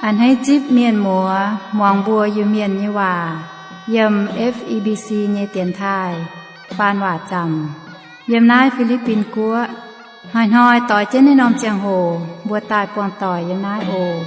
A'hneiv zipv mienh muoz muangx mbuo Iu-Mienh nyei waac yiem F E B C nyei dienx taaih faan waac zaamc yiem naaiv Fi^li^bin Guoqv. Hnoi-hnoi doix jienv naaiv norm ziangh hoc mbuo daaih buangh doic yiem naaiv oc.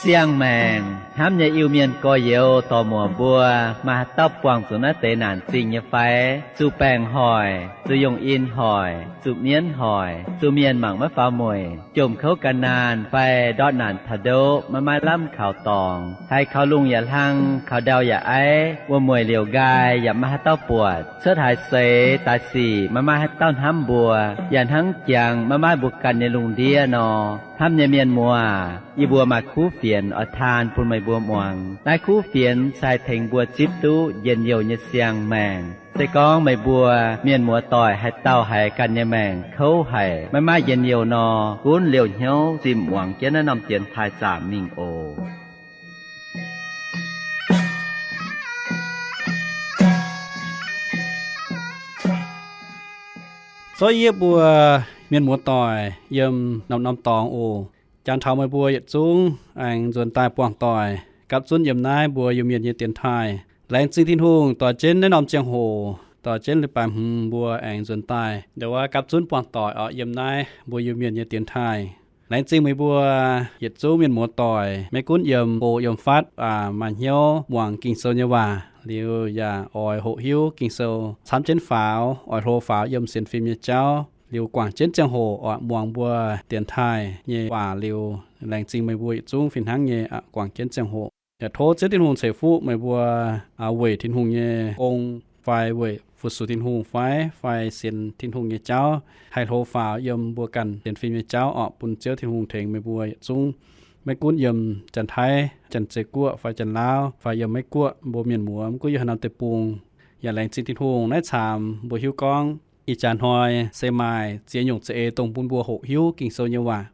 Siang-maengc hnamv nyei Iu-Mienh gorx-youz dorc-muoc mbuo, maaih haaix dauh buangh zuqc naaiv deix naanc zingh nyei fai? Zuqc baengc hoic, zuqc yongh in hoic, zuqc mienv hoic, zuqc mienh mangc maiv faaux mueic, jomc kouv gan naanh fai ndortv naanc taux ndoqv maiv maaih lamh kaux dorngx, haiz kaux lungh yaac hlang, kaux ndau yaac aiv, wuom-mueic liouc nqaai yaac maiv maaih haaix dauh buatc, cuotv haaix seix daaih sic maiv maaih haaix dauh hnamv mbuo, yaac hnangv jangx maiv maaih mbuo ganh nyei lungh ndiev nor. Hnamv nyei mienh muoz, yie mbuo maaih kuv fienx oix taan bun meih mbuo muangx. Naaiv kuv fienx se haih tengx mbuo zipv duqv njien-youh nyei siang-maengc. Se gorngv meih mbuo mienh muoz-doic haaix dauh haiz ganh nyei maengc kouv haic, maiv maaih njien-youh nor, gunv liouh hnyouv zinh muangx jienv naaiv norm dienx taaih zaamc mingh oc. Zorqv yie mbuo mienh muoz-doic yiem norm-norm dorngx oc. Jangx taux meih mbuo yietc zungv aengx nzuonx daaih buangh doic gapv zunv yiem naaiv mbuo Iu-Mienh nyei dienx taaih. Laengz zingh Tin-Hungh doix jienv naaiv norm ziangh hoc, doix jienv leiz-baaix hmz mbuo aengx nzuonx daaih ndau wuov gapv zunv buangh doic oc yiem naaiv mbuo Iu-Mienh nyei dienx taaih. Laengz zingh meih mbuo yietc zungv mienh muoz-doic, maiv gunv yiem go yiem fatv, maaih hnyouv muangx Ging-Sou nyei waac liuz yaac oix hoqc hiuv Ging-Sou camv jienv faaux, oix hlo faaux yiem sienx fim nyei jauv liuz guangc jienv ziangh hoc oix muangx mbuo dienx taaih nyei waac liuz, laengz zingh meih mbuo yietc zungv fih hnangv nyei guangc jienv ziangh hoc. Yaac tov Ziouv Tin-Hungh ceix fuqv meih mbuo weic Tin-Hungh nyei gong fai weic fu-sux Tin-Hungh fai, fai sienx Tin-Hungh nyei jauv haih hlo faaux yiem mbuo ganh sienx fim nyei jauv orqc, bun Ziouv Tin-Hungh tengx meih mbuo yietc zungv, maiv gunv yiem Janx-Taiv, Janx-Zei Guoqv fai Janx-Laauv fai yiem Meiv Guoqv mbuo mienh muoz, maiv gunv yiem haaix norm deic-bung. Yaac laengz zingh Tin-Hungh naaiv caamx mbuo hiuv gorngv ih jaax hnoi se maaih ziex nyungc za'eix dongh bun mbuo hoqc hiuv Ging-Sou nyei waac.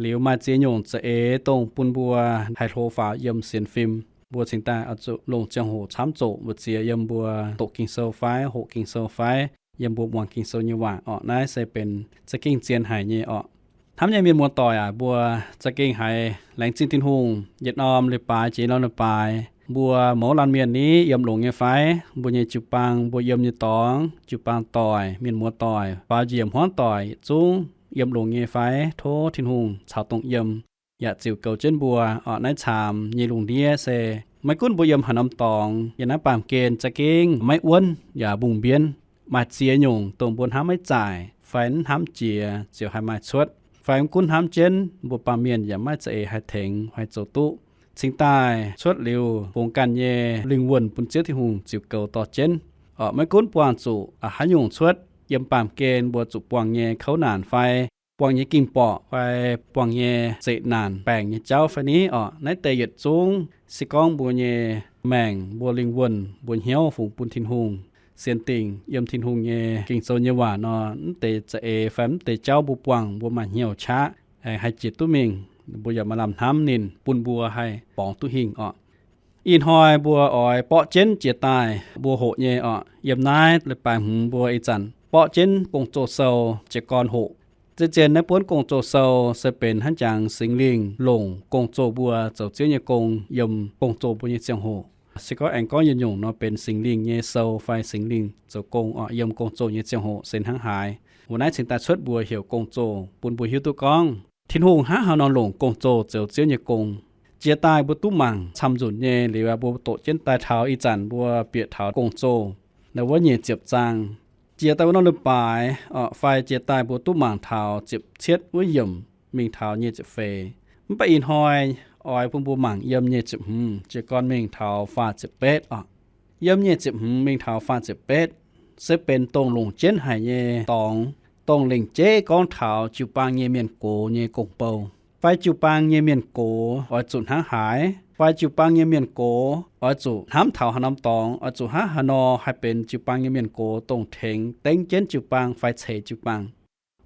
Liuz maaih ziex nyungc za'eix dongh bun mbuo haih hlo faaux yiem sienx fim. Mbuo cingx daaih oix zuqc longc ziangh hoc camv zoqc mbu'ziex yiem mbuo doqc Ging-Sou fai, hoqc Ging-Sou fai, yiem mbuo muangx Ging-Sou nyei waac orqc. Naaiv se benx za'gengh zien haic nyei orqc. Hnamv nyei mienh muoz-doic aac, mbuo za'gengh haiz laengz zingh Tin-Hungh yietc norm leiz-baaix jiex norm leiz-baaix. Mbuo mouz laanh mienh ni yiem longx nyei fai? Mbuo nyei jiu-baang, mbuo yiem nyei dorngx, jiu-baang doic, mienh muoz-doic, faaux njiec hmuangv doic yietc zungv yiem longx nyei fai? Tov Tin-Hungh caux dongh yiem yaac ziux goux jienv mbuo orqc. Naaiv caamx nyei lungh ndiev se maiv gunv mbuo yiem haaix norm dorngx, yiem naaiv baamh gen za'gengh maiv wuonv yaac mbungh mbienv. Maaih ziex nyungc dongh mbuo hnamv maiv zaaic fai mv hnamv jiex ziouc haih maaih cuotv, fai mv gunv hnamv jienv mbuo baamh mienh yaac maiv za'eix haih tengx haih zoux duqv. Cingx daaih cuotv liuz fungx ganh nyei lingh wuonh bun Ziouv Tin-Hungh ziux goux dorh jienv orqc. Maiv gunv buangh zuqc haaix nyungc cuotv, yiem baamh gen mbuo zuqc buangh nyei kouv naanc fai buangh nyei ging-borqc fai buangh nyei zeqc naanc baengc nyei jauv fai ni orqc, naaiv deix yietc zungv se gorngv mbuo nyei maengc, mbuo lingh wuonh, mbuo hnyouv fungx bun Tin-Hungh, sienx dingc yiem Tin-Hungh nyei Ging-Sou nyei waac nor, mv deix za'eix fai mv deix jauv mbuo buangh mbuo maaih hnyouv qaqv aengx haih jiex duqv mingh, mbuo yaac maaih lamh hnamv ninh bun mbuo haih borngz duqv hingh orqc. Ih hnoi mbuo oix borqv jienv jiex daaih mbuo hoqc nyei orqc. Yiem naaiv leiz-baaix hmz mbuo ih zanc borqv jienv Gong-Zoh Sou jiez gorn hoqc. Zien-zien naaiv buonv Gong-Zoh Sou se benx hnangv jangx Singx Lingh longc gong-zoh mbuo zoux Ziouv nyei gong yiem gong-zoh mbuo nyei ziangh hoc. Se gorngv aengx gorngv yietc nyungc nor benx Singx Lingh nyei sou fai Singx Lingh zoux gong orqc yiem gong-zoh nyei ziangh hoc se hnangv haaix. Weic naaiv cingx daaih cuotv mbuox heuc gong-zoh bun mbuo hiuv duqv gorngv Tin-Hungh hnangv haaix nor longc gong-zoh zoux Ziouv nyei gong. Jiex daaih mbuo duqv mangc camv-nzunc nyei liuz, mbuo doqc jienv daaih taux ih zanc mbuo bieqc taux gong-zoh naaiv wuov nyic ziepc zaang. Jiex daaih wuov norm leiz-baaix orqc, fai jiex daaih mbuo duqv mangc taux ziepc cietv wuov yiemc mingh taux nyic ziepc feix. Mv baac ih hnoi oix bun mbuo mangc yiem nyic ziepc hmz jiez gorn mingh taux faah ziepc betv orqc. Yiem nyic ziepc hmz mingh taux faah ziepc betv se benx dongh longc jienv haic nyei dorngx, dongh lengc jeiv gorngv taux jiu-baang nyei mienh gox nyei gong-bou, fai jiu-baang nyei mienh gox oix zuqc hnangv haaix, fai jiu-baang nyei mienh gox oix zuqc hnamv taux haaix norm dorngx, oix zuqc hnangv haaix nor haih benx jiu-baang nyei mienh gox dongh tengx dengv jienv jiu-baang fai ceix jiu-baang.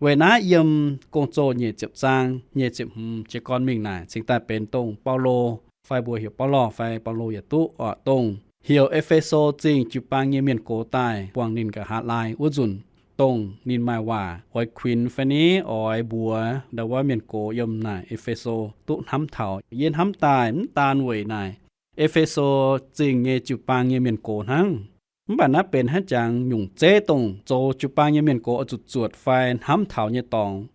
Weic naaiv yiem gong-zoh nyic ziepc zaang nyic ziepc hmz jiez gorn mingh naaic cingx daaih benx dongh Baulo, fai mbuo heuc Baulo fai Baulo yaac duqv orqc, dongh heuc E^fe^so Zingh jiu-baang nyei mienh gox daaih buangh ninh nqa'haav laai wuov nzunc. dongh ninh maaih waac oix kuinx fai ni oix mbuox ndau wuov mienh gox yiem naaic E^fe^so duqv hnamv taux. Yie hnamv daaih mv daan weic naaic E^fe^so Zingh nyei jiu-baang nyei mienh gox hnangv. Mv baac naaiv benx haaix jangx nyungc zeiv dongh zoux jiu-baang nyei mienh gox oix zuqc zuotc fai hnamv taux nyei dorngx.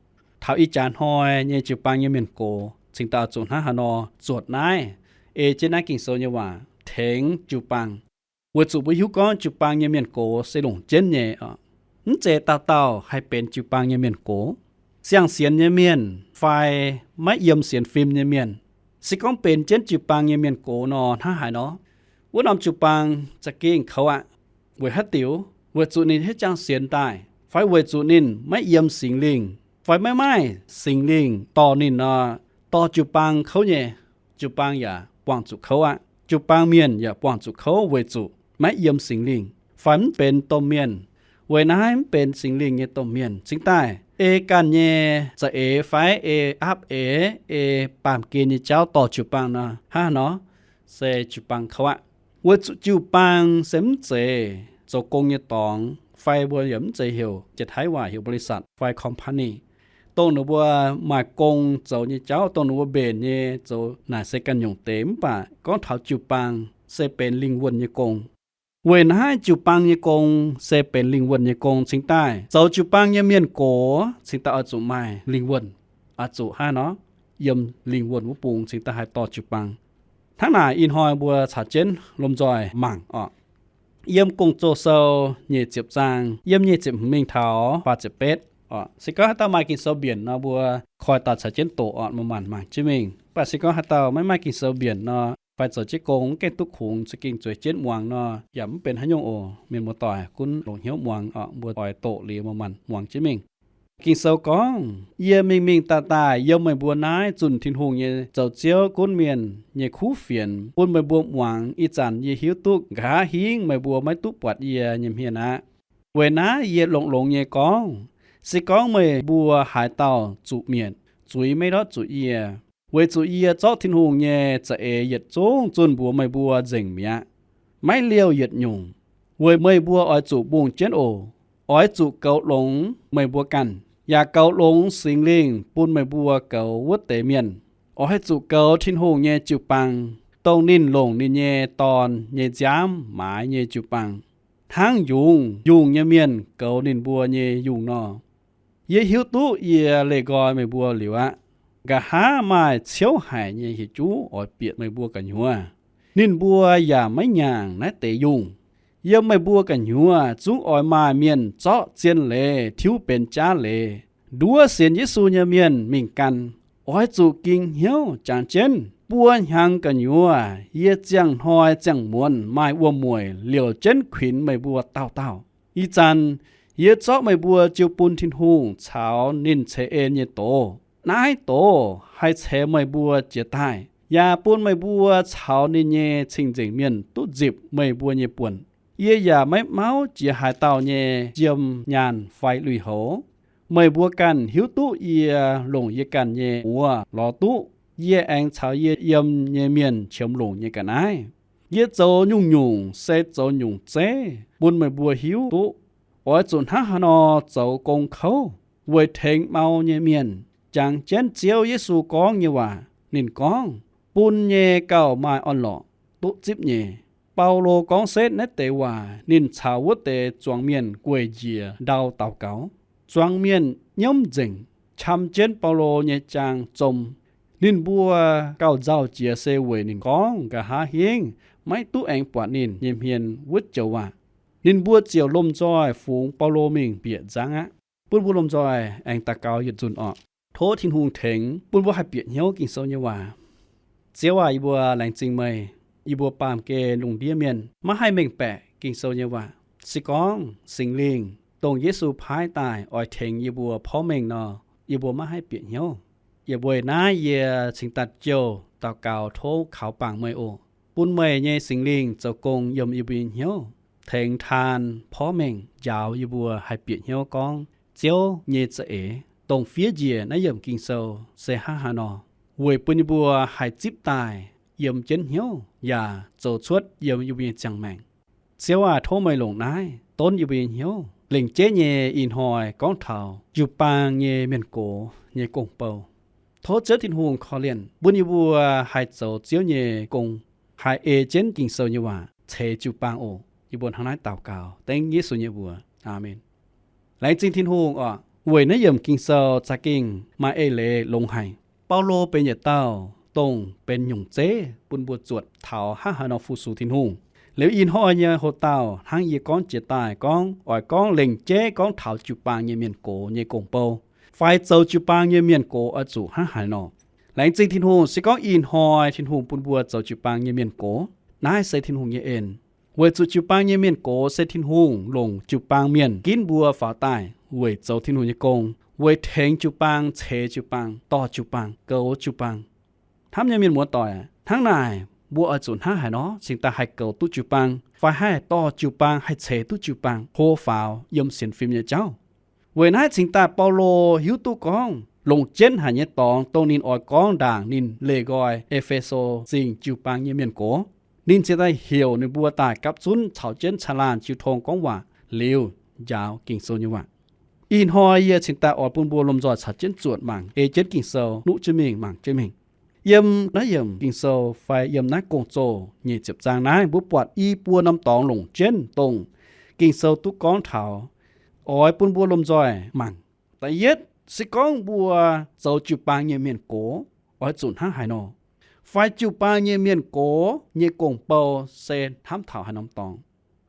Taux ih jaax hnoi nyei jiu-baang nyei mienh gox cingx daaih oix zuqc hnangv haaix nor zuotc naaiv, ei jienv naaiv Ging-Sou nyei waac tengx jiu-baang. Weic zuqc mbuo hiuv gorngv jiu-baang nyei mienh gox se longc jienv nyei oc. Mv zeiz dauh dauh haih benx jiu-baang nyei mienh gox. Siang-sienx nyei mienh fai maiv yiem sienx fim nyei mienh, se gorngv benx jienv jiu-baang nyei mienh gox nor, hnangv haaix nor? Wuov norm jiu-baang za'gengh kouv aqv. Weic haaix diuc? Weic zuqc ninh haiz jangx sienx daaih, fai weic zuqc ninh maiv yiem Singx Lingh, fai maiv maaih Singx Lingh dorh ninh nor, dorh jiu-baang kouv nyei. Jiu-baang yaac buangh zuqc kouv aqv. Jiu-baang mienh yaac buangh zuqc kouv weic zuqc maiv yiem Singx Lingh fai mv benx domh mienh. Weic naaiv mv benx Singx Lingh nyei domh mienh cingx daaih ei ganh nyei za'eix fai ei aapv eix, ei baamh gen nyei jauv dorh jiu-baang nor, hnangv haaix nor? Se jiu-baang kouv aqv. Weic zuqc jiu-baang se mv zeiz zoux gong nyei dorngx, fai mbuo yaac mv zeiz heuc, jiex Taiv waac heuc บริษัท fai company, dongh ninh mbuo maaih gong zoux nyei jauv, dongh ninh mbuo mbenc nyei zoux. Naaic se ganh nyungc deix. Mv baac gorngv taux jiu-baang se benx lingh wuonh nyei gong. Weic naaiv jiu-baang nyei gong se benx lingh wuonh nyei gong cingx daaih zoux jiu-baang nyei mienh gox cingx daaih oix zuqc maaih lingh wuonh, oix zuqc hnangv haaix nor? Yiem lingh wuonh wuov bung cingx daaih haih dorh jiu-baang. Hnangv naaic ih hnoi mbuo caux jienv lomh nzoih mangc oc. Yiem Gong-Zoh Sou nyeic ziepc zaang, yiem nyeic ziepc hmz mingh taux faah ziepc betv oc. Se gorngv haaix dauh maaih Ging-Sou mbienc nor, mbuo koi daaih caux jienv doqc oc, mbuo maanc mangc jienv mingh. Mv baac se gorngv haaix dauh maiv maaih Ging-Sou mbienc nor, fai zoux jienv gong mv gaengh duqv kungx, za'gengh zueiz jienv muangx nor, yaac mv benx haaix nyungc oc. Mienh muoz-doic gunv longc hnyouv muangx oc, mbuo oix doqc liuz mbuo maanc muangx jienv mingh. Ging-Sou gorngv, Yie mingh mingh daaih daaih yiem meih mbuo naaiv zunh Tin-Hungh nyei zoux Ziouv gunv mienh nyei kuv fienx bun meih mbuo muangx. Ih zanc yie hiuv duqv nqa'haav hingv meih mbuo maiv duqv buatc yie nyei hmien aqv. Weic naaiv yie longx-longx nyei gorngv, se gorngv meih mbuo haaix dauh zuqc mietc, zuiz maiv ndortv zuqc yie. Weic zuqc yie zorqv Tin-Hungh nyei za'eix yietc zungv zunh mbuox meih mbuo nzengc mi'aqv. Maiv liouh yietc nyungc. Weic meih mbuo oix zuqc mbungh jienv oc. Oix zuqc goux longx meih mbuo ganh, yaac goux longx Singx Lingh bun meih mbuo goux wuov deix mienh. Oix zuqc goux Tin-Hungh nyei jiu-baang, dongh ninh longc ninh nyei Dorn nyei nziaamv maaiz nyei jiu-baang, hnangv yungz yungh nyei mienh goux ninh mbuo nyei yungh nor. Yie hiuv duqv yie leih nqoi meih mbuo liuz aqv. Nqa'haav maaih ciouv haic nyei hieh juv oix bieqc meih mbuo gu'nyuoz. Ninh mbuo yaac maiv nyaangc naaiv deix yungh. Yiem meih mbuo gu'nyuoz zungv oix maaih mienh zorqv zien leiz tiuv benx jaav leiz, nduov sienx Yesu nyei mienh mingh gan. Oix zuqc ging hnyouv jangx jienv. Buo hnyangx gu'nyuoz yie ziangh hnoi ziangh muonz maaih wuom-mueic liouc jienv kuinx meih mbuo dauh dauh. Ih zanc yie zorqv meih mbuo jiu bun Tin-Hungh caux ninh ceix en nyei doz. Naaiv doz haih ceix meih mbuo jiez daaih, yaac bun meih mbuo caux ninh nyei cing-nzengc mienh duqv nzipc meih mbuo nyei buonc. Yie yaac maiv mauv jiex haaix dauh nyei njiem nyaanh fai lui-houx. Meih mbuo ganh hiuv duqv yie longc yie ganh nyei muoz lorz duqv yie aengx caux yie yiem nyei mienh qiemx longc nyei ga'naaiv. Yie zoux nyungc-nyungc se zoux nyungc zeiv bun meih mbuo hiuv duqv oix zuqc hnangv haaix nor zoux gong kouv weic tengx mau nyei mienh. Jangx jienv Ziouv Yesu gorngv nyei waac. Ninh gorngv, Bun nyei gauh maaih orn-lorqc, duqv zipv nyei. Baulo gorngv setv naaiv deix waac ninh caux wuov deix zuangx mienh gueic njiec ndau daux gaux. Zuangx mienh nyiemv nzengc, qam jienv Baulo nyei jaang zom. Ninh mbuo gauh nzauh jiex se weic ninh gorngv nqa'haav hingv maiv duqv aengx buatc ninh nyei hmien wuov joux waac. Ninh mbuo ziouc lomh nzoih fungx Baulo mingh bieqc nzangv aqv. Bun mbuo lomh nzoih aengx daux gaux yietc nzunc orqc. Tov Tin-Hungh tengx bun mbuo haih bieqc hnyouv Ging-Sou nyei waac. Ziouv aac, yie mbuo laengz zingh meih. Yie mbuo baamh gen lungh ndiev mienh maiv haih mengh baeqc Ging-Sou nyei waac. Se gorngv Singx Lingh, dongh Yesu paaiv daaih oix tengx yie mbuo porv mengh nor, yie mbuo maiv haih bieqc hnyouv. Yie mbuo naaiv yie cingx daaih jouh daux gaux tov kaux bangc meih oc. Bun meih nyei Singx Lingh zoux gong yiem yie mbuo nyei hnyouv, tengx taan porv mengh njaaux yie mbuo haih bieqc hnyouv gorngv Ziouv nyei za'eix, dongh fiev njiec naaiv yiemc Ging-Sou se hnangv haaix nor, weic bun yie mbuo haih zipv daaih yiem jienv hnyouv yaac zoux cuotv yiem yie mbuo nyei ziangh maengc. Ziouv aac, tov meih longc naaiv donv yie mbuo nyei hnyouv. lengc jeiv nyei ih hnoi gorngv taux jiu-baang nyei mienh gox nyei gong-bou. Tov Ziouv Tin-Hungh korv-lienh bun yie mbuo haih zoux Ziouv nyei gong, haih ei jienv Ging-Sou nyei waac ceix jiu-baang oc. Yie mbuo hnangv naaiv daux gaux dengv Yesu nyei mbuox. Aamen. Laengz zingh Tin-Hungh oc. Weic naaiv yiemc Ging-Sou za'gengh maaih eix leiz longx haic. Baulo benx yietc dauh dongh benx nyungc zeiv bun mbuo zuotc taux hnangv haaix nor fu-sux Tin-Hungh. Liuz ih hnoi nyei hoc-dauh hnangv yie gorngv jiex daaih gorngv, oix gorngv lengc jeiv gorngv taux jiu-baang nyei mienh gox nyei gong-bou, fai zoux jiu-baang nyei mienh gox oix zuqc hnangv haaix nor. Laengz zingh Tin-Hungh, se gorngv ih hnoi Tin-Hungh bun mbuo zoux jiu-baang nyei mienh gox, naaiv se Tin-Hungh nyei en. Weic zuqc jiu-baang nyei mienh gox se Tin-Hungh longc jiu-baang mienh ginv mbuo faaux daaih weic zoux Tin-Hungh nyei gong, weic tengx jiu-baang, ceix jiu-baang, dorh jiu-baang, goux jiu-baang. Hnamv nyei mienh muoz-doic, hnangv naaic mbuo oix zuqc hnangv haaix nor cingx daaih haih goux duqv jiu-baang, fai haih dorh jiu-baang, haih ceix duqv jiu-baang hlo faaux yiem sienx fim nyei jauv? Weic naaiv cingx daaih Baulo hiuv duqv gorngv longc jienv haic nyei dorngx dongh ninh oix gorngv ndaangc ninh leih nqoi E^fe^so Zingh jiu-baang nyei mienh gox. Ninh cingx daaih heuc ninh mbuo daaih gapv zunv caux jienv caangh laanh jiu tong gorngv waac liuz njaaux Ging-Sou nyei waac. Ih hnoi yie cingx daaih oix bun mbuo lomh nzoih caux jienv zuotc mangc ei jienv Ging-Sou, nuqv jienv mingh, mangc jienv mingh. Yiem naaiv yiemc Ging-Sou fai yiem naaiv Gong-Zoh nyic ziepc zaang naaiv, mbuo buatc i buo norm dorngx longc jienv dongh Ging-Sou duqv gorngv taux, oix bun mbuo lomh nzoih mangc. Da'yietv, se gorngv mbuo zoux jiu-baang nyei mienh gox, oix zuqc hnangv haaix nor, fai jiu-baang nyei mienh gox nyei gong-bou se hnamv taux haaix norm dorngx.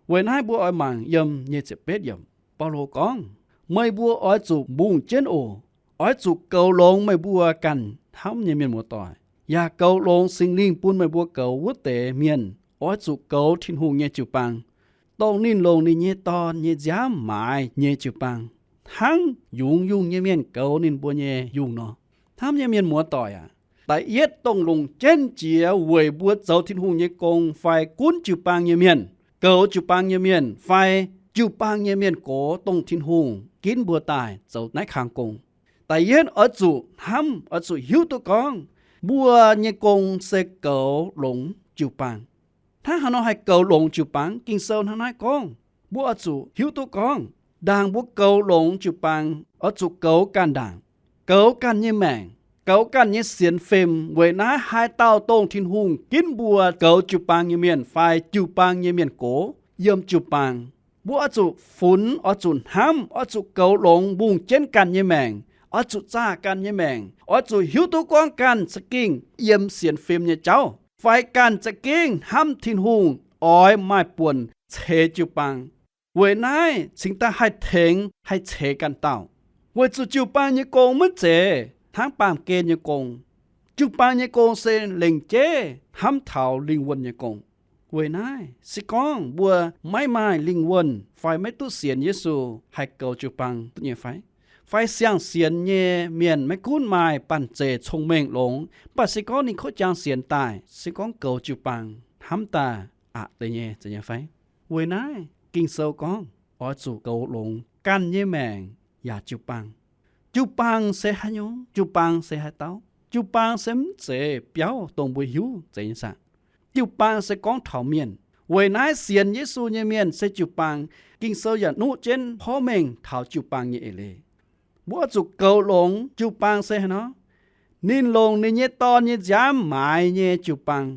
Weic naaiv mbuo oix mangc yiem nyic ziepc betv yiemc. Baulo gorngv, meih mbuo oix zuqc mbungh jienv oc. Oix zuqc goux longx meih mbuo ganh hnamv nyei mienh muoz-doic, yaac goux longx Singx Lingh bun meih mbuo goux wuov deix mienh. Oix zuqc goux Tin-Hungh nyei jiu-baang, dongh ninh longc ninh nyei Dorn nyei nziaamv maaiz nyei jiu-baang, hnangv yungz yungh nyei mienh goux ninh mbuo nyei yungh nor. Hnamv nyei mienh muoz-doic aac, da'yietv dongh longc jienv jiex weic mbuo zoux Tin-Hungh nyei gong fai gunv jiu-baang nyei mienh, goux jiu-baang nyei mienh fai jiu-baang nyei mienh gox dongh Tin-Hungh ginv mbuo daaih zoux naaiv kang gong. Da'yietv oix zuqc hnamv, oix zuqc hiuv duqv gorngv mbuo nyei gong se goux longx jiu-baang. Hnangv haaix nor haih goux longx jiu-baang? Ging-Sou hnangv naaiv gorngv, mbuo oix zuqc hiuv duqv gorngv ndaangc mbuo goux longx jiu-baang, oix zuqc goux ganh ndaangc, goux ganh nyei maengc, goux ganh nyei sienx fim. Weic naaiv haaix dauh dongh Tin-Hungh ginv mbuo goux jiu-baang nyei mienh fai jiu-baang nyei mienh gox yiem jiu-baang, mbuo oix zuqc funx, oix zuqc hnamv, oix zuqc goux longx mbungh jienv ganh nyei maengc, oix zuqc zaah ganh nyei maengc, oix zuqc hiuv duqv gorngv ganh za'gengh yiem sienx fim nyei jauv fai ganh za'gengh hnamv Tin-Hungh oix maaih buonc ceix jiu-baang. Weic naaiv cingx daaih haih tengx haih ceix ganh dauh, weic zuqc jiu-baang nyei gong maiv zeiz hnangv baamh gen nyei gong. Jiu-baang nyei gong se lengc jeiv hnamv taux lingh wuonh nyei gong. Weic naaiv se gorngv mbuo maiv maaih lingh wuonh fai maiv duqv sienx Yesu, haih goux jiu-baang duqv nyei fai? Fai siang-sienx nyei mienh maiv gunv maaih banh zeic cong-mengh longx, mv baac se gorngv ninh kov jang sienx daaih, se gorngv goux jiu-baang hnamv daaih aqc deix nyei, zeiz nyei fai? Weic naaiv Ging-Sou gorngv oix zuqc goux longx ganh nyei maengc yaac jiu-baang. Jiu-baang se haaix nyungc? Jiu-baang se haaix dauh? Jiu-baang se mv zeiz biauv dongh mbuo hiuv zeiz nyei saah? Jiu-baang se gorngv taux mienh. Weic naaiv sienx Yesu nyei mienh se jiu-baang. Ging-Sou yaac nuqv jienv porv mengh taux jiu-baang nyei eix leiz. Mbuo zuqc goux longx jiu-baang se haaix nor? Ninh longc ninh nyei Dorn nyei nziaamv maaiz nyei jiu-baang.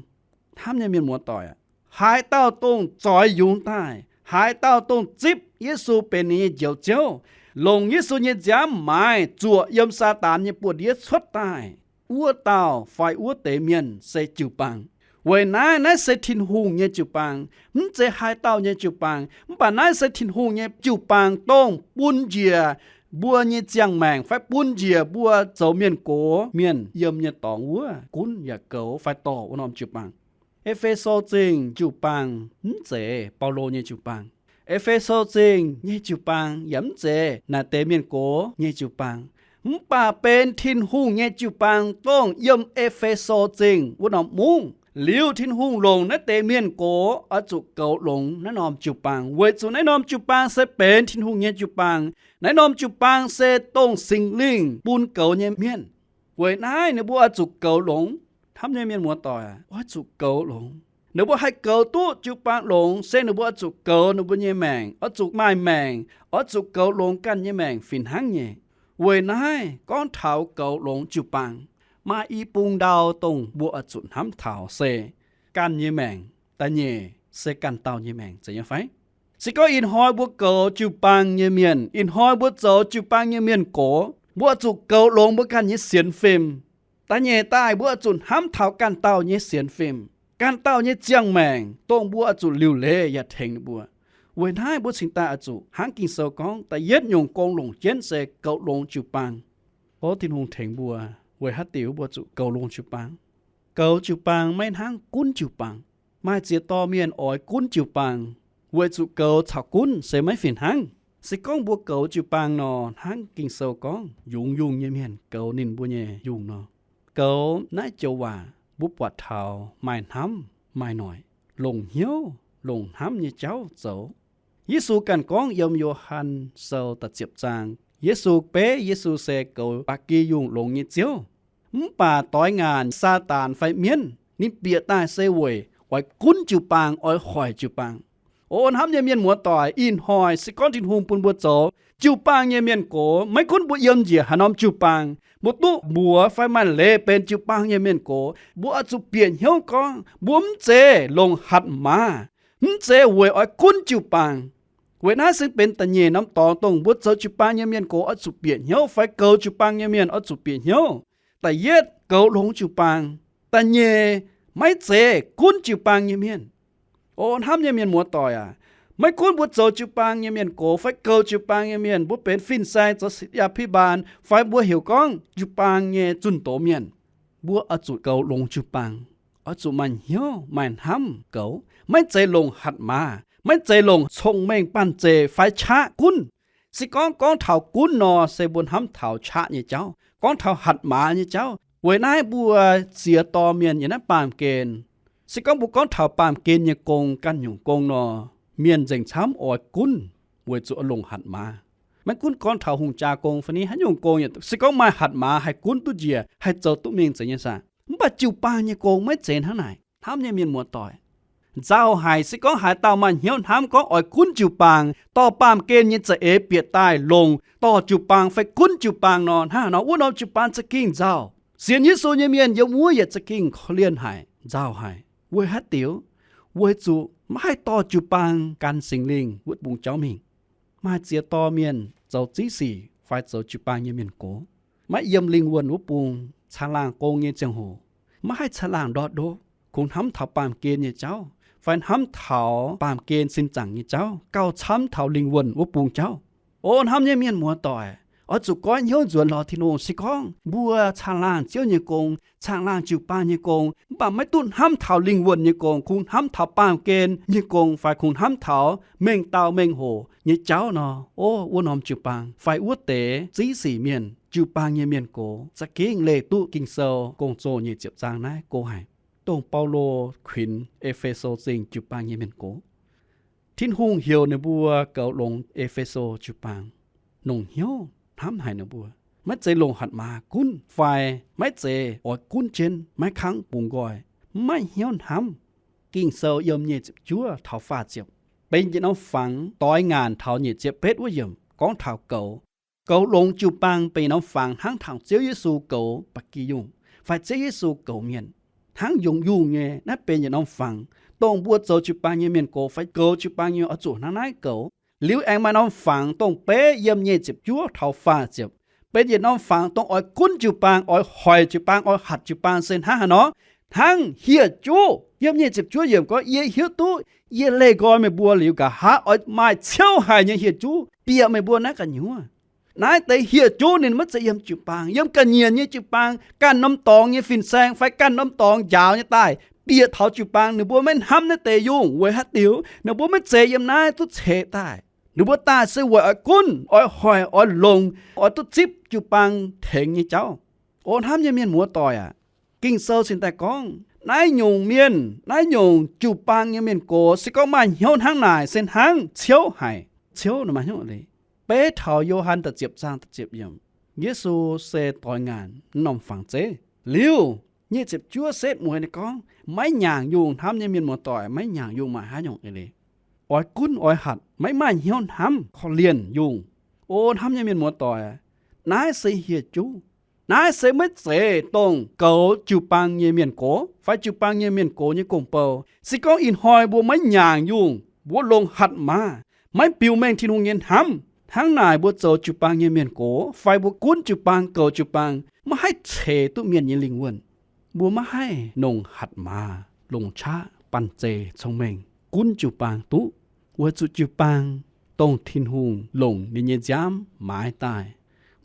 Hnamv nyei mienh muoz-doic aac, haaix dauh dongh zoix yungz daaih, haaix dauh dongh zipv Yesu benx ninh nyei Njoux Ziouv, longc Yesu nyei nziaamv maaiz zuoqc yiem Saadaan nyei buoz-ndiev cuotv daaih, wuov dauh fai wuov deix mienh se jiu-baang. Weic naaiv, naaiv se Tin-Hungh nyei jiu-baang, mv zeiz haaix dauh nyei jiu-baang. Mv baac naaiv se Tin-Hungh nyei jiu-baang dongh bun njiec mbuo nyei ziangh maengc fai bun njiec mbuo zoux mienh gox mienh yiem nyei dorngx wuov gunv yaac goux fai dorh wuov norm jiu-baang. E^fe^so Zingh jiu-baang mv zeiz Baulo nyei jiu-baang. E^fe^so Zingh nyei jiu-baang yaac mv zeiz naaic deix mienh gox nyei jiu-baang. Mv baac benx Tin-Hungh nyei jiu-baang dongh yiem E^fe^so Zingh wuov norm mungv. Liuz Tin-Hungh longc naaiv deix mienh gox oix zuqc goux longx naaiv norm jiu-baang, weic zuqc naaiv norm jiu-baang se benx Tin-Hungh nyei jiu-baang. Naaiv norm jiu-baang se dongh Singx Lingh bun goux nyei mienh. Weic naaiv ninh mbuo oix zuqc goux longx. Hnamv nyei mienh muoz-doic, oix zuqc goux longx. Ninh mbuo haih goux duqv jiu-baang longx, se ninh mbuo oix zuqc goux ninh mbuo nyei maengc, oix zuqc maaih maengc, oix zuqc goux longx ganh nyei maengc fih hnangv nyei. Weic naaiv gorngv taux goux longx jiu-baang, maaih i bung ndau dongh mbuo oix zuqc hnamv taux se ganh nyei maengc da'nyeic se ganh dauh nyei maengc zeiz nyei fai? Se gorngv ih hnoi mbuo goux jiu-baang nyei mienh, ih hnoi mbuo zoux jiu-baang nyei mienh gox, mbuo oix zuqc goux longx mbuo ganh nyei sienx fim. Da'nyeic daaih mbuo oix zuqc hnamv taux ganh dauh nyei sienx fim, ganh dauh nyei ziangh maengc, dongh mbuo oix zuqc liuc leiz yaac tengx ninh mbuo. Weic naaiv mbuo cingx daaih oix zuqc hnangv Ging-Sou gorngv, da'yietv nyungc gong longc jienv se goux longx jiu-baang. Tov Tin-Hungh tengx mbuo, weic haaix diuc mbuo zuqc goux longx jiu-baang? Goux jiu-baang maiv hnangv gunv jiu-baang. Maaih ziex dorh mienh oix gunv jiu-baang, weic zuqc goux caux gunv se maiv fih hnangv. Se gorngv mbuo goux jiu-baang nor, hnangv Ging-Sou gorngv, yungz yungh nyei mienh goux ninh mbuo nyei yungh nor. Goux naaiv joux waac mbuo buatc taux maaih hnamv maaih noic, longc hnyouv longc hnamv nyei jauv zoux. Yesu ganh gorngv yiem Yo^han Sou da'ziepc zaang, Yesu beiv Yesu se goux ba'gi yungh longx nyei Ziouv. Mv baac doix ngaanc Saadaan fai mienv, ninh bieqc daaih se weic oix gunv jiu-baang, oix hoic jiu-baang. O hnamv nyei mienh muoz-doic, ih hnoi se gorngv Tin-Hungh bun mbuo zoux jiu-baang nyei mienh gox, maiv gunv mbuo yiem njiec haaix norm jiu-baang, mbuo duqv mbuox fai maaih leiz benx jiu-baang nyei mienh gox, mbuo oix zuqc bieqc hnyouv gorngv mbuo mv zeiz longc hatc maaz, mv zeiz weic oix gunv jiu-baang. Weic naaiv se benx da'nyeic norm dorngx dongh mbuo zoux jiu-baang nyei mienh gox oix zuqc bieqc hnyouv fai goux jiu-baang nyei mienh oix zuqc bieqc hnyouv. Da'yietv, goux longx jiu-baang. Da'nyeic, maiv zeiz gunv jiu-baang nyei mienh. O hnamv nyei mienh muoz-doic aac, maiv gunv mbuo zoux jiu-baang nyei mienh gox fai goux jiu-baang nyei mienh, mbuo benx fin-saeng zoux sipv yaac pi baan fai mbuo heuc gorngv jiu-baang nyei zunh doz mienh, mbuo oix zuqc goux longx jiu-baang, oix zuqc maaih hnyouv maaih hnamv goux, maiv zeiz longc hatc maaz, maiv zeiz longc cong-mengh banh zeic fai qaqv gunv. Se gorngv gorngv taux gunv nor, se mbuo hnamv taux qaqv nyei jauv. Gorngv taux hatc maaz nyei jauv, weic naaiv mbuo ziex dorh mienh yiem naaiv baamh gen, se gorngv mbuo gorngv taux baamh gen nyei gong ganh nyungc gong nor, mienh nzengc camv oix gunv weic zuqc oix longc hatc maaz. Maiv gunv gorngv taux hungh jaa gong fai ni haaix nyungc gong, se gorngv maaih hatc maaz haih gunv duqv njiec, haih zoux duqv mingh zeiz nyei saah? Mv baac jiu-baang nyei gong maiv zeiz hnangv naaic. Hnamv nyei mienh muoz-doic, nzauh haic. Se gorngv haaix dauh maaih hnyouv hnamv gorngv oix gunv jiu-baang, dorh baamh gen nyei za'eix bieqc daaih longc dorh jiu-baang fai gunv jiu-baang nor, hnangv haaix nor wuov norm jiu-baang za'gengh nzauh. Sienx Yesu nyei mienh yiem wuov yietc za'gengh korv-lienh haic, nzauh haic. Weic haaix diuc? Weic zuqc maiv haih dorh jiu-baang gan Singx Lingh wuov bungx jauv mingh. Maaih ziex dorh mienh zoux ziv sic fai zoux jiu-baang nyei mienh gox, maiv yiem lingh wuonh wuov bung caangh laangh gong nyei ziangh hoc, maiv haih caangh laangh ndortv ndoqv, kungx hnamv taux baamh gen nyei jauv fai hnamv taux baamh gen sin zaangc nyei jauv gauh camv taux lingh wuonh wuov bung jauv. O hnamv nyei mienh muoz-doic, oix zuqc goiv hnyouv nzuonx lorz Tin-Hungh. Se gorngv mbuo caangh laangh Ziouv nyei gong, caangh laangh jiu-baang nyei gong, mv baac maiv duqv hnamv taux lingh wuonh nyei gong, kungx hnamv taux baamh gen nyei gong fai kungx hnamv taux mengh dauh mengh hoc nyei jauv nor, o wuov norm jiu-baang fai wuov deix ziv sic mienh, jiu-baang nyei mienh gox za'gengh leih duqv Ging-Sou Gong-Zoh nyic ziepc zaang naaiv go haic, dongh Baulo kuinx E^fe^so Zingh jiu-baang nyei mienh gox. Tin-Hungh heuc ninh mbuo goux longx E^fe^so jiu-baang, longc hnyouv hnamv haic ninh mbuo, maiv zeiz longc hatc maaz gunv fai maiv zeiz oix gunv jienv maiv kangv bungx nqoi, maiv hnyouv hnamv. Ging-Sou yiem nyic ziepc juov taux faah ziepc, benx yietc norm fangx doix ngaanc taux nyic ziepc betv wuov yiemc gorngv taux goux. Goux longx jiu-baang benx yietc norm fangx hnangv taux Ziouv Yesu goux ba'gi yungh, fai Ziouv Yesu goux mienh, hnangv yungz yungh nyei. Naaiv benx yietc norm fangx dongh mbuo zoux jiu-baang nyei mienh gox fai goux jiu-baang nyei oix zuqc hnangv naaiv goux. Liuz aengx maaih norm fangx dongh beiv yiem nyic ziepc juov taux faah ziepc, benx yietc norm fangx dongh oix gunv jiu-baang, oix hoic jiu-baang, oix hatc jiu-baang se hnangv haaix nor? Hnangv hieh juv. Yiem nyic ziepc juov yiemc gorngv, yie hiuv duqv yie leih nqoi meih mbuo liuz, nqa'haav oix maaih ciouv haic nyei hieh juv bieqc meih mbuo naaiv gu'nyuoz. Naaiv deix hieh juv ninh maiv zeiz yiem jiu-baang, yiem ga'nyiec nyei jiu-baang, ganh norm dorngx nyei fin-saeng fai ganh norm dorngx njaaux nyei daaih bieqc taux jiu-baang. Ninh mbuo maiv hnamv naaiv deix yungh. Weic haaix diuc? Ninh mbuo maiv zeiz yiem naaiv duqv ceix daaih. Ninh mbuo daaih se weic oix gunv, oix hoic, oix longx, oix duqv zipv jiu-baang tengx nyei jauv. O hnamv nyei mienh muoz-doic aac, Ging-Sou cingx daaih gorngv naaiv nyungc mienh, naaiv nyungc jiu-baang nyei mienh gox, se gorngv maaih hnyouv hnangv naaic se hnangv ciouv haic. Ciouv nor maaih hnyouv leiz. Beiv taux Yo^han da'ziepc zaang da'ziepc yiemc, Yesu se doix ngaanc norm fangx zeiv. Liuz, nyic ziepc juov setv mueiz ninh gorngv, maiv nyaangc yungh hnamv nyei mienh muoz-doic, maiv nyaangc yungh maaih haaix nyungc eix leiz. Oix gunv oix hatc, maiv maaih hnyouv hnamv korv-lienh yungh. O hnamv nyei mienh muoz-doic, naaiv se hieh juv. Naaiv se maiv zeiz dongh goux jiu-baang nyei mienh gox fai jiu-baang nyei mienh gox nyei gong-bou. Se gorngv ih hnoi mbuo maiv nyaangc yungh, mbuo longc hatc maaz, maiv biux mengh Tin-Hungh nyei hnamv, hnangv naaic mbuo zoux jiu-baang nyei mienh gox fai mbuo gunv jiu-baang, goux jiu-baang, maiv haih ceix duqv mienh nyei lingh wuonh. Mbuo maiv haih longc hatc maaz, longc qaqv, banh zeic, cong-mengh gunv jiu-baang duqv, weic zuqc jiu-baang dongh Tin-Hungh longc ninh nyei nziaamv maaiz daaih.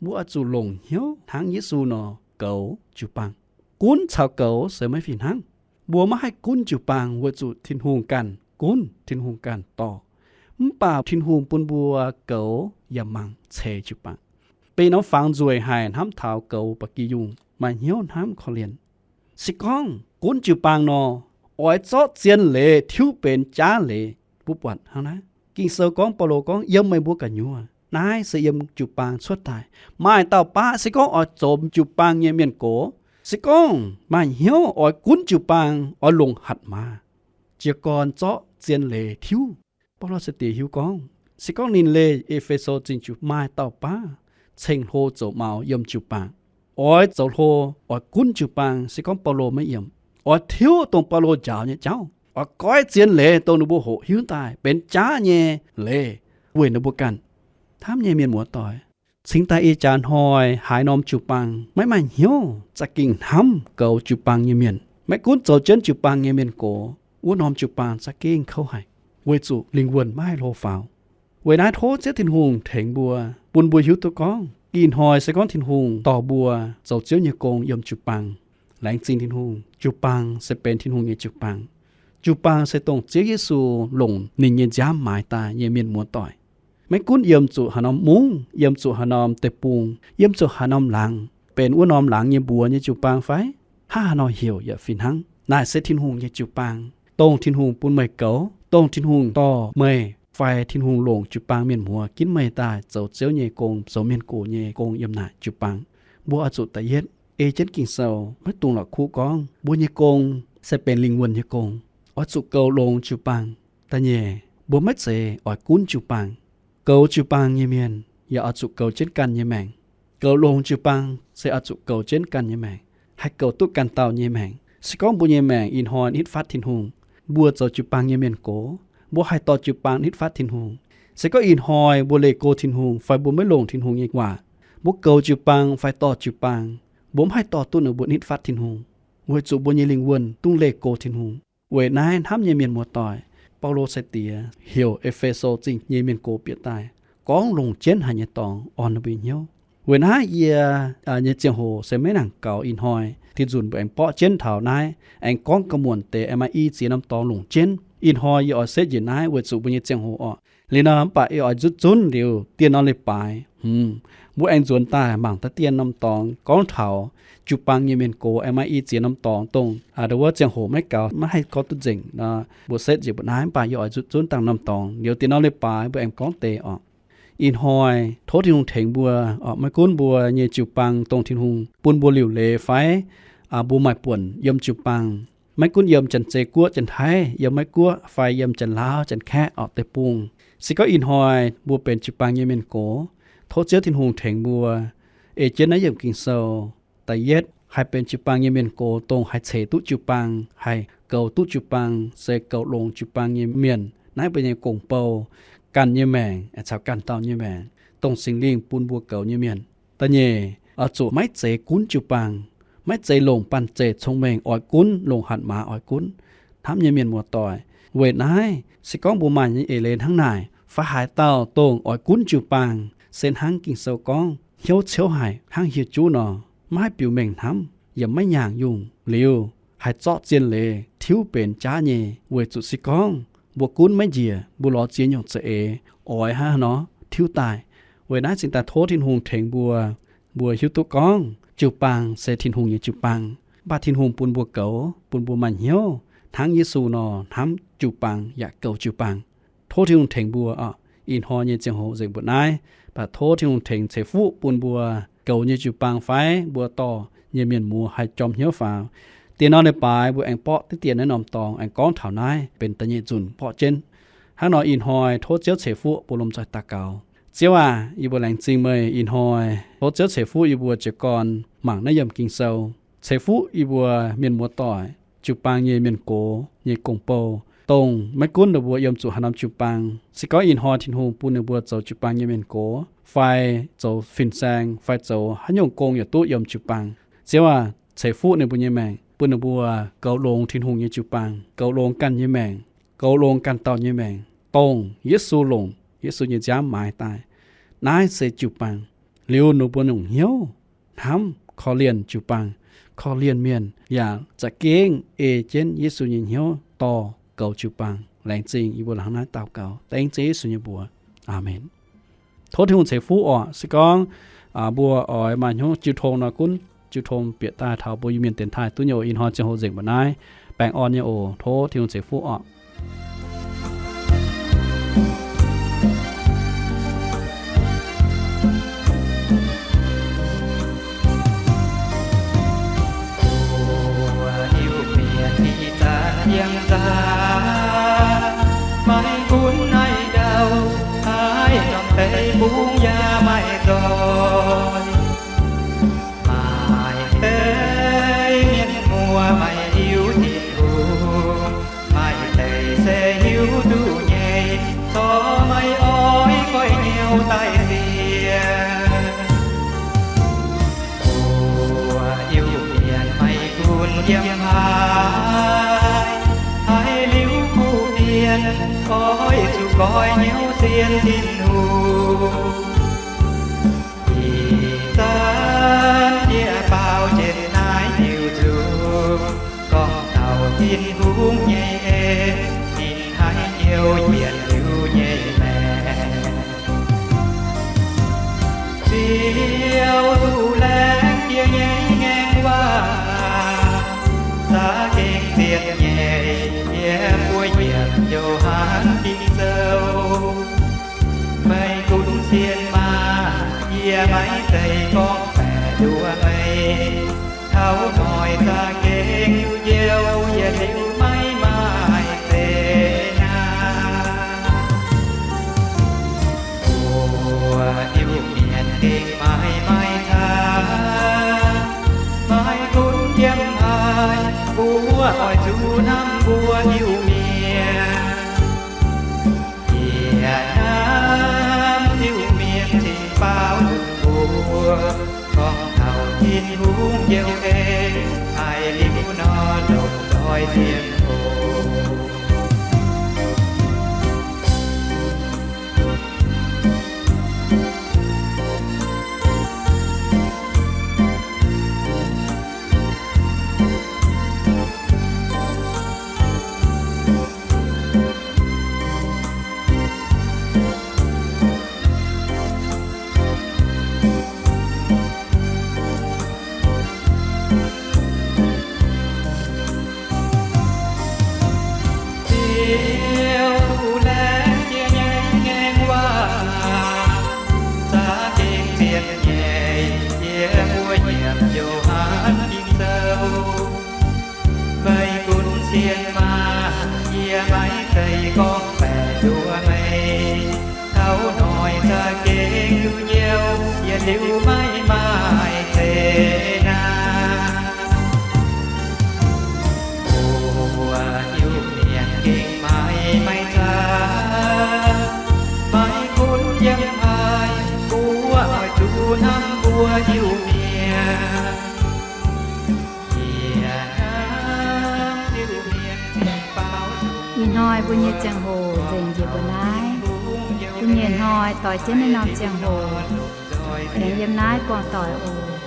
Mbuo oix zuqc longc hnyouv hnangv Yesu nor goux jiu-baang. Gunv caux goux se maiv fih hnangv. Mbuo maiv haih gunv jiu-baang weic zuqc Tin-Hungh ganh gunv, Tin-Hungh ganh dorh. Mv baac Tin-Hungh bun mbuo goux yaac mangc ceix jiu-baang. Beiv norm fangx nzueic haic hnamv taux goux ba'gi yungh, maaih hnyouv hnamv korv-lienh. Se gorngv gunv jiu-baang nor, oix zorqv zien leiz tiuv benx jaav leiz. Mbuo buatc hnangv naaiv. Ging-Sou gorngv, Baulo gorngv, yiem meih mbuo gu'nyuoz. Naaiv se yiem jiu-baang cuotv daaih. Maaih dauh baav se gorngv oix zoux jiu-baang nyei mienh gox, se gorngv maaih hnyouv oix gunv jiu-baang, oix longc hatc maaz, jiez gorn zorqv zien leiz tiuv. Baulo se diex hiuv gorngv, se gorngv ninh leih E^fe^so Zingh Juv maaih dauh baav ceng-hlo zoux maux yiem jiu-baang, oix zoux hlo, oix gunv jiu-baang, se gorngv Baulo maiv yiem, oix tiuv dongh Baulo njaaux nyei jauv, oix goiv zien leiz dongh ninh mbuo hoqc hiuv daaih benx jaav nyei leiz weic ninh mbuo ganh. Hnamv nyei mienh muoz-doic, cingx daaih ih jaax hnoi haaix norm jiu-baang maiv maaih hnyouv za'gengh hnamv goux jiu-baang nyei mienh, maiv gunv zoux jienv jiu-baang nyei mienh gox, wuov norm jiu-baang za'gengh kouv haic, weic zuqc lingh wuonh maiv haih hlo faaux. Weic naaiv tov Ziouv Tin-Hungh tengx mbuo, bun mbuo hiuv duqv gorngv ih hnoi se gorngv Tin-Hungh dorh mbuo zoux Ziouv nyei gong yiem jiu-baang, laengz zingh Tin-Hungh, jiu-baang se benx Tin-Hungh nyei jiu-baang. Jiu-baang se dongh Ziouv Yesu longc ninh nyei nziaamv maaiz daaih nyei mienh muoz-doic. Maiv gunv yiem zuqc haaix norm mungv, yiem zuqc haaix norm deic-bung, yiem zuqc haaix norm laangz, benx wuov norm laangz nyei mbuox nyei jiu-baang fai? Hnangv haaix nor heuc yaac fih hnangv. Naaic se Tin-Hungh nyei jiu-baang, dongh Tin-Hungh bun meih goux, dongh Tin-Hungh dorh meih fai Tin-Hungh longc jiu-baang mienh muoz ginv meih daaih zoux Ziouv nyei gong, zoux mienh gox nyei gong yiem naaic jiu-baang. Mbuo oix zuqc da'yietv ei jienv Ging-Sou, maiv dungx la'kuqv gorngv mbuo nyei gong se benx lingh wuonh nyei gong. Oix zuqc goux longx jiu-baang. Da'nyeic, mbuo maiv zeiz oix gunv jiu-baang. Goux jiu-baang nyei mienh yaac oix zuqc goux jienv ganh nyei maengc. Goux longx jiu-baang se oix zuqc goux jienv ganh nyei maengc, haih goux duqv ganh dauh nyei maengc. Se gorngv mbuo nyei maengc ih hnoi nitv fatv Tin-Hungh, mbuo zoux jiu-baang nyei mienh gox, mbuo haih dorh jiu-baang nitv fatv Tin-Hungh. Se gorngv ih hnoi mbuo leih go Tin-Hungh fai mbuo maiv longc Tin-Hungh nyei waac, mbuo goux jiu-baang fai dorh jiu-baang, mbuo maiv haih dorh duqv ninh mbuo nitv fatv Tin-Hungh, weic zuqc mbuo nyei lingh wuonh dungx leih go Tin-Hungh. Weic naaiv hnamv nyei mienh muoz-doic, Baulo sai-diex heuc E^fe^so Zingh nyei mienh gox bieqc daaih gorngv longc jienv haaix nyei dorngx orn ninh mbuo nyei hnyouv. Weic naaiv yie nyei ziangh hoc se maiv nangc gaux ih hnoi. Tin-nzunc mbuo aengx borqv jienv taux naaiv, aengx gorngv ga'muonc deix aengx maaih i ziex norm dorngx longc jienv. Ih hnoi yie oix setv njiec naaiv weic zuqc mbuo nyei ziangh hoc orqc. Liuz nor mv baac yie oix nzutv zunv liuz dieh norm leiz-baaix, hmm, mbuo aengx nzuonx daaih mangc daaih dieh norm dorngx gorngv taux jiu-baang nyei mienh gox aengx maaih i ziex norm dorngx dongh ndo wuov ziangh hoc maiv gaux maiv haih gorngv duqv nzengc nor, mbuo setv njiec mbuo naaiv, mv baac yie oix nzutv zunv dangh norm dorngx liuz dieh norm leiz-baaix mbuo aengx gorngv deix orqc. Ih hnoi tov Tin-Hungh tengx mbuo orqc, maiv gunv mbuo nyei jiu-baang dongh Tin-Hungh bun mbuo liuc leiz fai mbuo maaih buonc yiem jiu-baang, maiv gunv yiem Janx-Zei Guoqv, Janx-Taiv, yiem Meiv Guoqv fai yiem Janx-Laauv, Janx-Kaeqv orqc deic-bung. Se gorngv ih hnoi mbuo benx jiu-baang nyei mienh gox, tov Ziouv Tin-Hungh tengx mbuo ei jienv naaiv yiemc Ging-Sou. Da'yietv, haih benx jiu-baang nyei mienh gox dongh haih ceix duqv jiu-baang, haih goux duqv jiu-baang, se goux longx jiu-baang nyei mienh. Naaiv mbuo nyei gong-bou, ganh nyei maengc caux ganh dauh nyei maengc, dongh Singx Lingh bun mbuo goux nyei mienh. Da'nyeic, oix zuqc maiv zeiz gunv jiu-baang, maiv zeiz longc banh zeic cong-mengh oix gunv, longc hatc maaz oix gunv. Hnamv nyei mienh muoz-doic, weic naaiv se gorngv mbuo maaih nyei eix leiz hnangv naaic fai haaix dauh dongh oix gunv jiu-baang, se hnangv Ging-Sou gorngv hnyouv ciouv haic hnangv hieh juv nor, maiv haih biux mengh hnamv yaac maiv nyaangc yungh liuz, haih zorqv zien leiz tiuv benx jaav nyei, weic zuqc se gorngv mbuo gunv maiv njiec, mbuo lorz ziex nyungc za'eix, oix hnangv haaix nor tiuv daaih. Weic naaiv cingx daaih tov Tin-Hungh tengx mbuo, mbuo hiuv duqv gorngv jiu-baang se Tin-Hungh nyei jiu-baang, mv baac Tin-Hungh bun mbuo goux, bun mbuo maaih hnyouv hnangv Yesu nor hnamv jiu-baang yaac goux jiu-baang. Tov Tin-Hungh tengx mbuo oc. Ih hnoi nyei ziangh hoc nzengc mbuoqc naaiv, mv baac tov Tin-Hungh tengx ceix fuqv bun mbuo goux nyei jiu-baang fai mbuo dorh nyei mienh muoz haih jorm hnyouv faaux. Diex nor leiz-baaix mbuo aengx borqv diqv dien naaiv norm dorngx aengx gorngv taux naaiv benx da'nyeic nzunc borqv jienv. Hnangv nor ih hnoi tov Ziouv ceix fuqv bun lomh nzoih daux gaux. Ziouv aac, yie mbuo laengz zingh meih ih hnoi. Tov Ziouv ceix fuqv yie mbuo jiez gorn mangc naaiv yiemc Ging-Sou, ceix fuqv yie mbuo mienh muoz-doic, jiu-baang nyei mienh gox nyei gong-bou, dongh maiv gunv ninh mbuo yiem zuqc haaix norm jiu-baang. Se gorngv ih hnoi Tin-Hungh bun ninh mbuo zoux jiu-baang nyei mienh gox, fai zoux fin-saeng, fai zoux haaix nyungc gong yaac duqv yiem jiu-baang. Ziouv aac, ceix fuqv ninh mbuo nyei maengc, bun ninh mbuo goux longx Tin-Hungh nyei jiu-baang, goux longx ganh nyei maengc, goux longx ganh dauh nyei maengc, dongh Yesu longc, Yesu nyei nziaamv maaiz daaih. Naaiv se jiu-baang. Liuz ninh mbuo nyungc hnyouv hnamv korv-lienh jiu-baang, korv-lienh mienh, yaac za'gengh ei jienv Yesu nyei hnyouv dorh goux jiu-baang. Laengz zingh yie mbuo hnangv naaiv daux gaux dengv Ziouv Yesu nyei mbuox. Aamen. Tov Tin-Hungh ceix fuqv orqc. Se gorngv mbuo oix maaih hnyouv jiu tong nor, gunv jiu tong bieqc daaih taux mbuo Iu-Mienh dienx taaih duqv nyei oc. Ih hnoi ziangh hoc nzengc mbuo naaiv, baengh orn nyei oc. Tov Tin-Hungh ceix fuqv orqc. Mbuo Iu-Mienh ih zanc yiem nzangc, maiv gunv naaiv ndau, haaix norm deic-bung yaac maiv nzoih. Maaih deix mienh muoz maiv hiuv Tin-Hungh, maaih deix se hiuv duqv nyei, corc maiv oix goiv hnyouv daaih sienx. Mbuo Iu-Mienh maiv gunv yiem haaix, haiz liuz kuv fienx, oix zuqc goiv hnyouv sienx Tin-Hungh. Ih zanc yie baaux jienv naaiv diuh nzungh, gorngv taux Tin-Hungh nyei en, ninh haiz hnyouv yietc liuz nyei maengc. Ziouv duqv laengz jiex nyei ngaengc waac, za'gengh ziepc nyeic, yie mbuo yiemc Yo^han Ging-Sou. Meih gunv sienx maah! Yie maiv zeiz gorngv baeqc nduov meih. Taux noic za'gengh njiec njiec, yietc liuz maiv maaih zeqc naanc. Mbuo Iu-Mienh gengh maaih maaih caax, maiv gunv yiem haaix, mbuo oix zuqc hnamv mbuo Iu-Mienh. Yie hnamv Iu-Mienh cingx baaux nzunc mbuo, gorngv taux Tin-Hungh njoux en, haiz liuz nor longc zoih sienx oc. Ziouv duqv laengz jiex nyei ngaengc waac, za'gengh ziepc nyeic, yie mbuo yiemc Yo^han Ging-Sou. Meih gunv sienx maah! Yie maiv zeiz gorngv baeqc nduov meih. Taux noic za'gengh njiec njiec, yietc liuz maiv maaih zeqc naanc. Mbuo Iu-Mienh gengh maaih maaih caax, maiv gunv yiem haaix, mbuo oix zuqc hnamv mbuo Iu-Mienh. Yie hnamv Iu-Mienh cingx baaux nzunc. Ih hnoi mbuo nyei ziangh hoc nzengc njiec mbuo naaiv. Mbuo nyei hnoi doix jienv naaiv norm ziangh hoc aengx yiem naaiv buangh doic oc.